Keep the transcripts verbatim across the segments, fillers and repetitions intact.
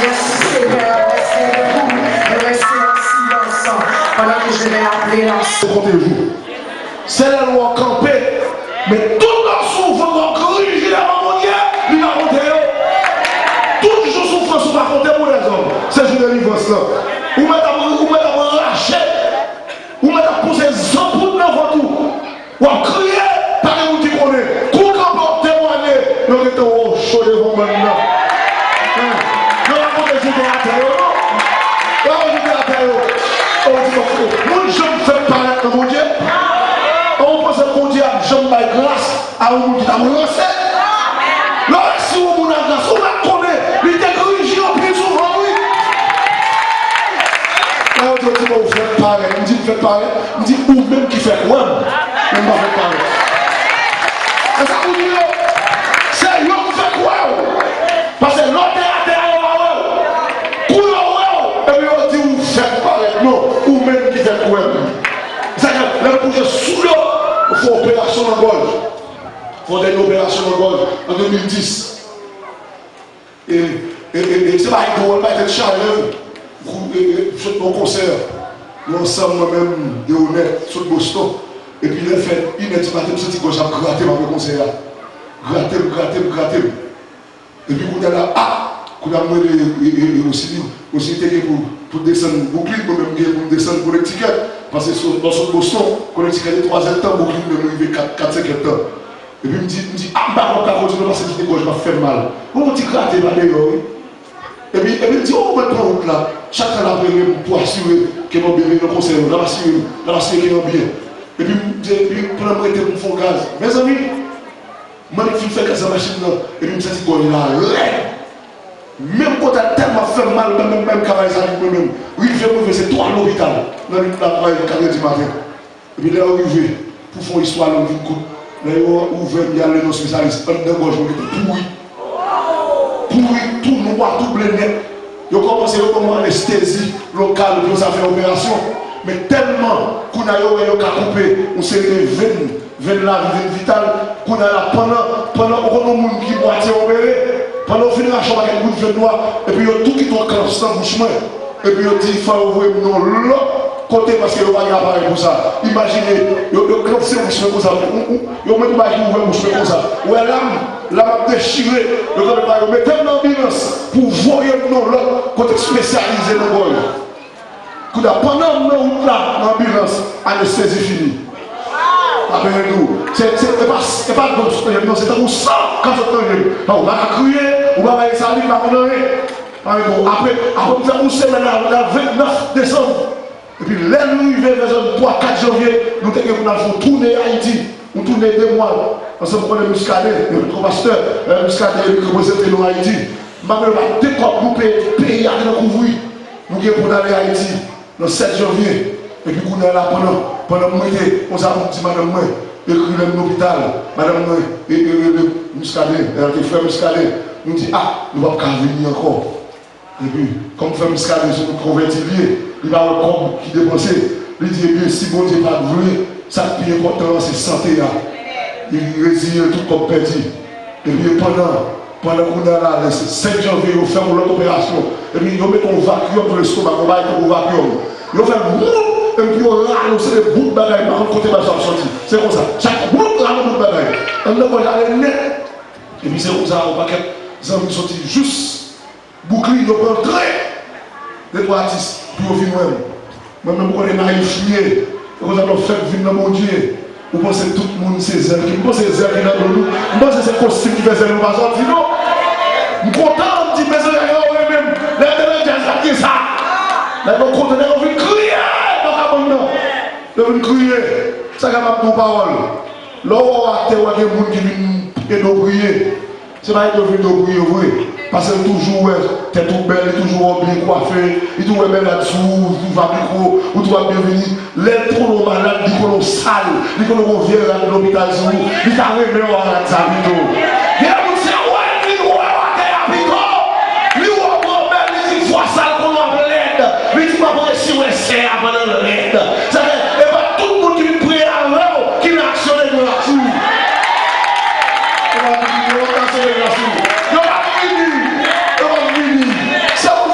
Merci Seigneur, merci beaucoup. Restez en silence pendant que je vais appeler la... Konte jou. Se lè l wè w kanpe, men tout lòs ou vant w ap griji devan Bondye, li pa konte yo. Tout jou soufrans ou pa konte pou lèzòm. Se jou delivrans lan. Ou mèt ap, ou mèt ap rache. Ou mèt ap pouse zanpout nan vant ou. W ap kriye, pa gen moun ki konnen. Kou w kanpe w ap temwanye, yo gentan wè w cho devan mòn nan. Hen. Yo pa konte jou te atè yo, non. Yo pa konte jou te atè yo. Yo di, "Bon, moun janm fèk parèt nan Bondye?" An, ou panse Bondye ap janm bay gras a yon moun ki t ap ranse? Lè w resi yon moun a gras, ou mèt konnen li te griji anpil souvan, wi. Lè yo di, yo di, "Bon, ou fèk parèt." M di, "M fèk parèt?" M di, "Ou menm ki fèk wè m, men m pa fèk parèt." Se sa pou di yo. Se yo k fèk wè w. Paske lè w te atè a, yo pa wè w. Kou yo wè w, epi yo di, "Ou fèk parèt." Non, ou menm ki fèk wè m. Se sa k fè, lè m kouche sou do, yo fè operasyon nan gòj. Fè yon dènye operasyon nan gòj an de mil dis. E, e, e, e se pa dwòl, bay tèt chaje, wi. Kou, e, e, sot nan konsè, nou ansanm, mwen menm, Deonèt, sot Boston. Epi lè fè inè di maten, m santi gòj ap grate m apre konsè a. Grate m, grate m, grate m. Epi kounye a la, a! Kounye a m rele, e, e, e, Rosini. Rosini te gen pou, pou desann Brooklyn, mwen menm m gen pou m desann Connecticut. Paske sou, lè w sot Boston, Connecticut se twa zèdtan, Brooklyn menm rive kat, kat, senk èdtan. Epi m di, m di, a, m pa kwè m ka kontinye paske m santi gòj m ap fè m mal. Bon, yon ti grate pa deyò, wi. Epi, epi m di, o, mwen pran wout la. Chak tan l ap rele m pou asire ke m ap byen nan konsè yo, l ap asire m, l ap asire ke m ap byen. Epi m di, epi pandan m rete pou m fè yon gaz. Mezanmi, m annik fin fè gaz nan machin nan, epi m santi gòj la rèd. Menm kote a tèlman fè m mal, mwen menm, menm ka bay zanik mwen menm. Rive m rive, se twa lopital nan nwit la, pa rive kat è di maten. Epi lè yo rive, pou fè yon istwa long vin kout, lè yo ouvè m, y al nan yon espesyalis, anndan gòj mwen gentan pouri. Pouri, tou nwa, tou ble nèt. Yo kòmanse, yo ban mwen anestezi lokal, epi yo sa fè operasyon. Men tèlman, kounye a yo wè yo ka koupe yon seri de venn, venn lavi, venn vital, kounye a la, pandan, pandan ou konn yon moun ki mwatye opere, pandan yo fin rache yon pakèt bout venn nwa, epi yo tou kite yon klamps nan bouch mwen. Epi yo di, fò yo voye m nan yon lòt kote paske yo pa gen aparèy pou sa. Imajine, yo, yo klamse bouch mwen konsa. Ou, ou, yo mete yon bagay ki ouvè bouch mwen konsa. Ou wè lam, lam ap dechire. Yo kanpe pa yo mete m nan anbilans pou voye m nan yon lòt kote espesyalize nan gòj. Kounye a, pandan m nan wout la, nan anbilans, anestezi fini. Apre nou, se, se, e pa, e pa dlo k sot nan je m, non, se tankou san k ap sot nan je m. Ou pa ka kriye, ou pa bay saliv, pa konn anyen. Anyen pou, apre, apre m fè yon semèn la, nou t al vennèf desanm. Epi lè nou rive vè zòn twa, kat janvye, nou te gen pou n al fè yon toune Ayiti. Yon toune de mwa. Paske m konnen Muscadin, yo pi twò pastè, lè Muscadin, yo reprezante nou Ayiti. M pa konnen pa de kòb nou peye, peyi a te nan kouvri. Nou gen pou n ale Ayiti. Nan sèt janvye, epi kounye a la, pandan, pandan m rete konsa pou m di madanm mwen, ekri lè m lopital, madanm mwen, e, e, e, e, Muscadin, e, te frè Muscadin, nou di, a, nou p ap ka vini ankò. Epi, kòm frè Muscadin se yon konvèti li ye, li pa wè kòb ki depanse, li di, ebyen, si Bondye pa t vle, sa k pi enpòtan an, se sante a. Li reziye l, tout kòb pèdi. Epi pandan, pandan kounye a la, lè se senk janvye, yo fè m yon lòt operasyon. Epi yo mete yon vakyòm nan lestomak, yon bagay tankou vakyòm. Yo fè m woup, epi yo rale yon seri de bout bagay, m pa konn kote bagay sa ap sòti. Se konsa, chak woup, rale bout bagay. Anndan gòj la rèd nèt. Epi se konsa, yon pakèt zanmi soti jis Bouklin, yo pran tren. De twa atis pou yo vin wè m. Mwen menm, ou konnen nayif m ye. Se konsa lè w fèk vin nan Bondye, ou panse tout moun se zèl ki, m panse zèl ki nan do nou. M panse se kostim ki fè zèl nou pa sòti, non. M kontan, m di, mezanmi, yo renmen m. Lè yo te nan djaz la, ki sa? Lè yo kontan, lè yo vin kriye nan kabann nan. Yo vin kriye. Sa kapab di w pawòl. Lè w wè w atè, w wè gen moun ki vin ede w priye. Se pa ede w vin ede w priye vre. Paske l toujou wè tèt ou bèl, li toujou wè w byen kwafe, li toujou wè bèl rad sou ou, ou toujou ap mikwo, ou toujou ap byenvini. Lè l konnen w malad, li konnen w sal, li konnen w gon vyè rad lopital sou ou, li ta renmen w a rad sa pito. Gen moun se wè l vin wè w atè a pito. Li wè w granmè, li di fwa sa l konnen w ap lèd. Li di m ap resi wè sè a pandan l lèd. Sa fè, e pa tout moun ki vin priye avè w ki nan aksyon de gras ou. Yo pa vini, yo pa aksyon de gras ou. Yo pa vini, yo pa vini. Se w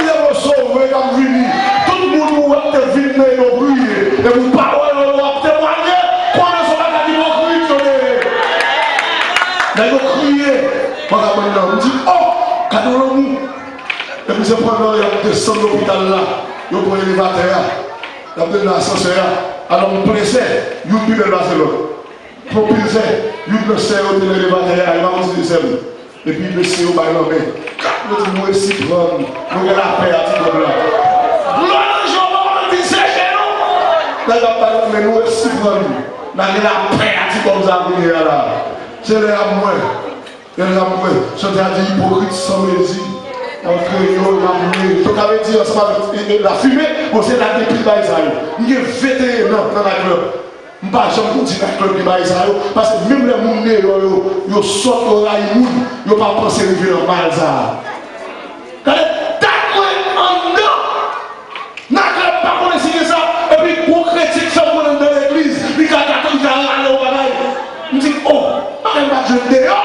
Pandan y ap desann lopital la, yo pran elevatè a, y ap desann nan asansè a. Alò, m plen sè, youn pi bèl pase lòt. Pran pil sè, youn nan sè yo te nan elevatè a, yo pa konn si se sè m. Epi mesye yo bay lanmen. Yo di, "Nou resi pran, nou gen lapè a ti kòb la." Glwa nan je w, pa konn si se je nou. Nèg ap bay lanmen, "Nou resi pran, n a gen lapè a ti kòb sa kounye a la." Se lè a m wè. Lè l ap wè, chante a di ipokrit san mezi, an kreyòl, lamye. Yo ka vle di ansanm avèk e, e, lafimen, bon, se la gen pil bagay sa yo. M gen venteyen an nan nayt klèb. M pa janm konn ti nayt klèb gen bagay sa yo, paske menm lè moun deyò yo, yo sòt, yo rayi moun, yo pa panse rive nan mal sa a. Gade dat mwen anndan! Nan klèb pa konnen si gen sa, epi gwo kretyen k fè m konn anndan legliz, li ka gate, li ka rale yon bagay. M di, "Oh, bagay m pa t jwenn deyò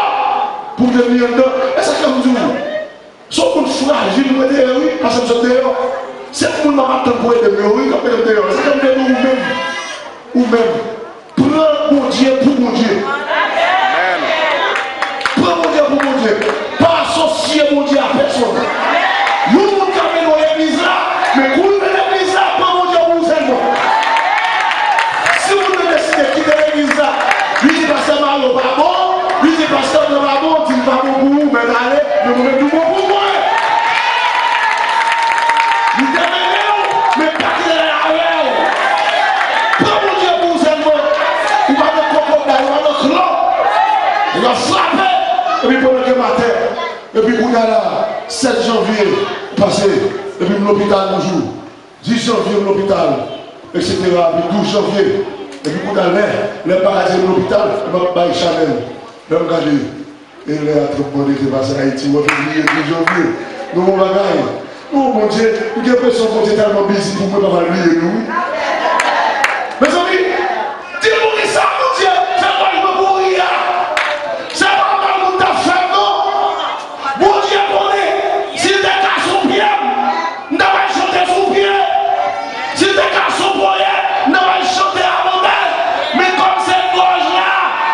pou m jwenn li anndan." E sa k fè m di w, se yon moun frajil mwen te ye, wi, paske m sot deyò. Se moun m ap tann pou ede m yo, wi, k ap mete m deyò. Se sa k fè m te di w, ou menm, ou menm, Pran Bondye pou Bondye. Pran Bondye pou Bondye. Pa asosye Bondye a pèsonn. Yon moun ka mennen w legliz la, men kou w rive legliz la, pran Bondye pou ou sèlman. Si moun nan deside kite legliz la, li di pastè Mario pa bon, li di pastè André pa bon, di l pa bon pou ou, mèt ale, men mwen menm tou bon pou mwen. Li te mennen w, men pa kite l ale avè w. Pran Bondye pou ou sèlman. Ou pa nan kokoday, ou pa nan klan. Ou va frape. Epi pandan gen maten, epi kounye a la, sèt janvye pase, epi m lopital yon jou. Dis janvye m lopital, etsetera. Epi douz janvye, epi kounye a lè, lè m pa ka di m lopital, m ap bay chanèl. Lè m gade, E lè a tranblemanntè te pase Ayiti, w ap bliye dis janvye. Nou bon bagay. Nou bon Bondye, m gen enpresyon Bondye tèlman bizi pou mwen, pa pral bliye nou, wi. Mezanmi, di poukisa Bondye fè kòj mwen kouri a? Se pa mal moun t ap fè m, non. Bondye konnen, si l te ka sou pye m, m ta pral chante sou pye. Si l te ka sou ponyèt, m ta pral chante abandon. Men kòm se gòj la,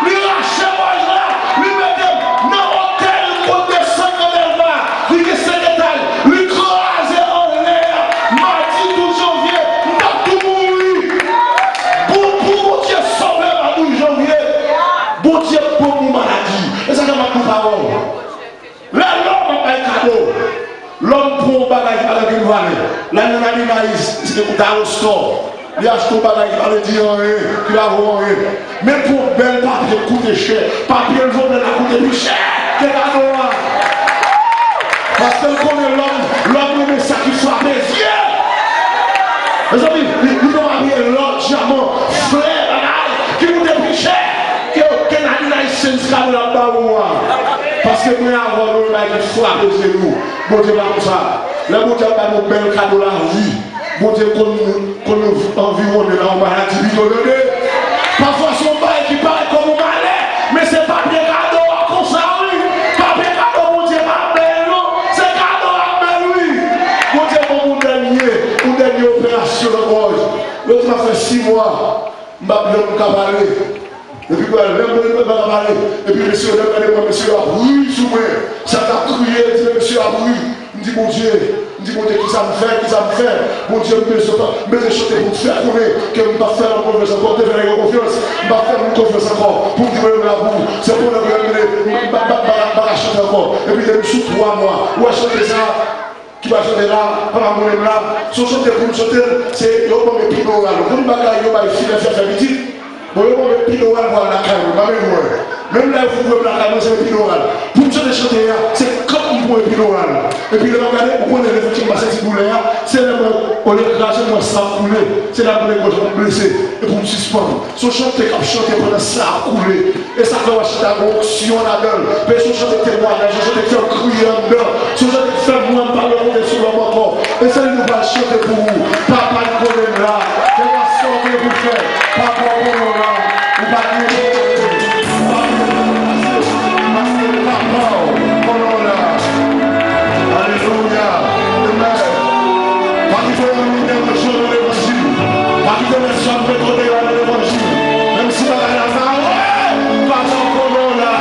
li rache gòj la, li mete m nan otèl, m konn desann nan Dèlma, li gen senk etaj, li kraze anlè a. Madi douz janvye, m t ap tou mouri. Pou, pou Bondye sove m a douz janvye, Bondye ban m yon maladi. E sa k fè m ap di w pawòl. Lè lòm ap bay kado, lòm pran yon bagay ki pa gen okenn valè. L al nan Adidas, Dollar Store, li achte yon bagay ki pa vle di anyen, ki pa vo anyen. Men pran yon bèl papye k koute chè, papye l voye la koute pi chè ke kado a. Paske l konnen lòm, lòm renmen sa ki frape zye. Mezanmi, li, li pran papye lò, dyaman, flè, bagay ki koute pi chè ke, ke Adidas, Sense, kado l ap ba ou a. Paske mwen avè w, nou yon bagay ki frape zye nou. Bondye pa konsa. Lè Bondye ap ba nou bèl kado lavi, Bondye konn, konn anviwonnen l a yon maladi pito, tande. Pafwa se yon bagay ki parèt kòm yon malè, men se papye kado a konsa, wi. Papye kado Bondye pa bèl, non. Se kado a k bèl, wi. Bondye ban m yon dènye, yon dènye operasyon nan gòj. Yo di m ap fè sis mwa. M p ap janm ka pale. Epi, lè m konnen m p ap ka pale, epi mesye yo, lè m gade mwen, mesye yo ap ri sou mwen. Sa k ap kriye, di mesye yo ap ri. M di, "Bondye," m di, "Bondye, kisa m fè, kisa m fè?" Bondye, m bezwen pa, m bezwen chante pou m fè konnen ke m p ap fè lòm konfyans ankò, m te fè nèg yo konfyans, m p ap fè moun konfyans ankò, pou m di, "Mwen menm la pou ou." Se pandan ke m, m, m, m, m pa ka chante ankò. Epi depi sou twa mwa, ou wè chante sa, ki pral chante la, papa m konnen m la, se yon chante pou m chante l, se yo ban m epidyoral. Ou konn bagay yo bay filè fè fè pitit? Bon, yo ban m epidyoral pou al lakay mwen, m pa menm wè. Menm lè yo fin voye m lakay mwen, se epidyoral. Pou m chante chante a, se kòk m pran epidyoral. Epi lè m ap gade, ou konnen lè fòk m pase ti doulè a, se lè mwen, olye kraze mwen, san ap koule, se la m konnen gòj mwen blese, e pou m sispann. Se yon chante k ap chante pandan san ap koule. E sa k fè w ap chante a gen onksyon ladan l. Paske se yon chante temwayaj, se yon chante k fè w kriye anndan. Se yon chante k fè mwen m pa remonte sou lòm ankò. E se li nou pral chante pou ou. Papa n konnen m la. Dènye sa w gen pou fè. Papa w konnen w la. Ou pa gen pou w fè. Ou pa gen pou w pase. Paske papa w konnen w la. Alelouya. Amen. Pa kite anyen deranje w nan levanjil. Pa kite lè dyab mete w deyò nan levanjil. Menm si bagay la mare, papa w konnen w la.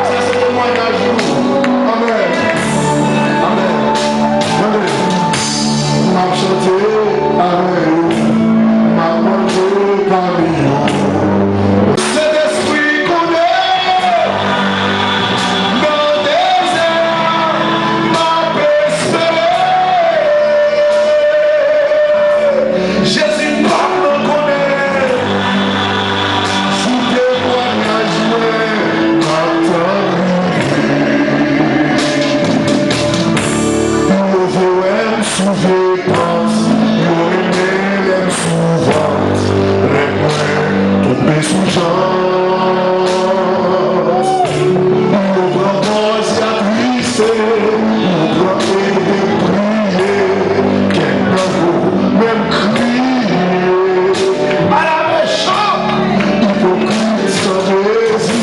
Sa se temwayaj nou. Amèn. Amèn. Sou vye pant, yo renmen lè m sou vant, lè mwen tonbe sou jant. Yo pran pòz y ap glise, yo pran ede priye, kèk nan yo menm kriye. Ala mechan! Ipokrit san mezi,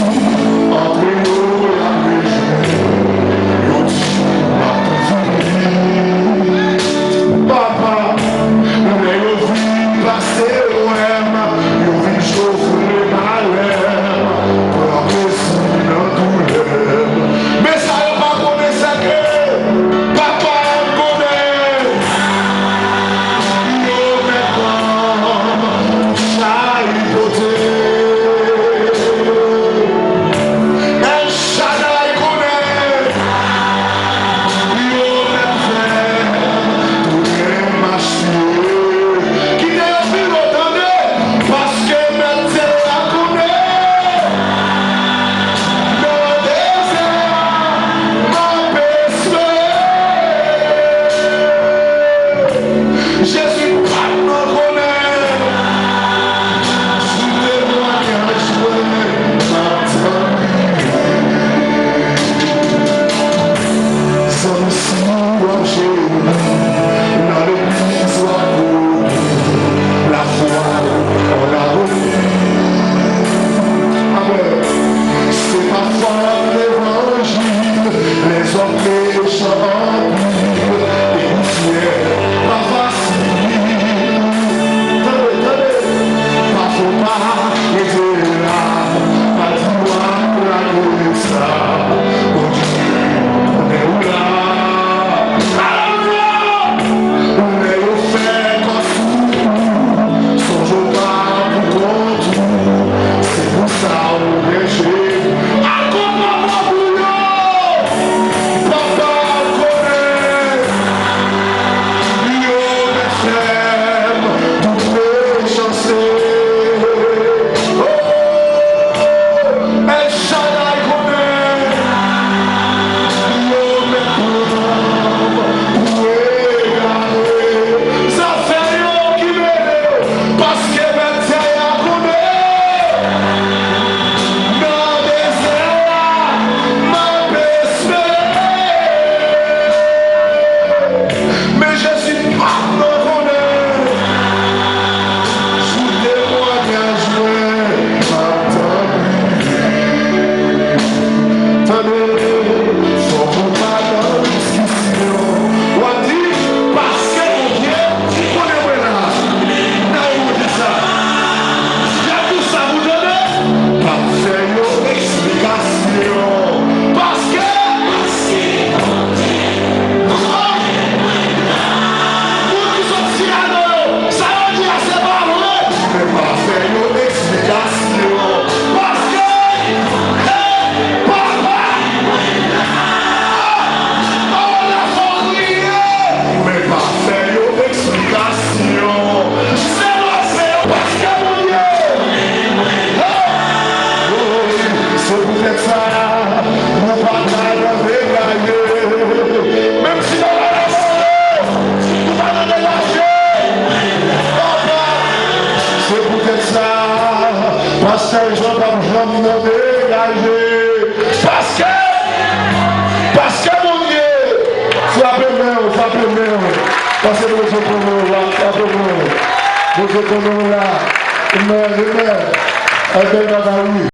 antre yo y ap rejwi. Yo di, "M ap vini." Papa, lè yo vin pase wè m, yo vin chofle malè m, pran plezi nan doulè m. Men sa yo pa konnen, se ke Papa m konnen. Yo mèt ban m chay pote. El Shaddai konnen. Yo mèt fè m tounen m achte. Kite yo vin, tande, paske mèt tè a konnen. Nan dezè a, m ap espere. Jezi pa t nan konnen. Sou temwayaj mwen, m ap tann li. Zanmi, si w ap jere nan legliz, w ap pwodui lafwa an lawoni. Amèn. Se pa fòt levanjil, lèzòm mechan anpil, e pousyè pa fasil. Tande, tande, pa fò pa rete la, pa di w ap lage sa, Bondye konnen ou la. Alelouya! Lè yo fè kò sou ou, sonje w pa pou kont ou, se pou sa ou gen Jezi. Ankò papa pou yo. Papa konnen yo mèt fè m tout mechanste. Oh, El Shaddai konnen yo mèt pran m pou egare. Zafè yo ki mennen yo, paske mèt tè a konnen. Nan dezè a, m ap espere. Men Jezi pa t nan konnen. Sou temwayaj mwen, m ap tann li. Tande, fòk ou pa nan diskisyon. W ap di, paske Bondye konnen mwen la. Nan yon di sa. Y ap di sa pou tande. M ap fè yo eksplikasyon. Paske, paske Bondye konnen mwen la. Moun ki sot sila nan yo, sa yo di a se pa vre. Men m ap fè yo eksplikasyon. Paske, hey, papa, ah, pawòl la fè w kriye. Men m ap fè yo eksplikasyon. Se pa se yo, paske Bondye. Hey, oh, se poutèt sa, nou pa ka nan degaje. Menm si nou pa nan degaje, nou pa nan degaje. Papa, se poutèt sa, pastè Jean p ap janm nan degaje. Paske, paske Bondye, frape men w, frape men w. Paske Bondye konnen w la, frape men w. Bondye konnen w la. Amen, amen. Amen, papa, wi.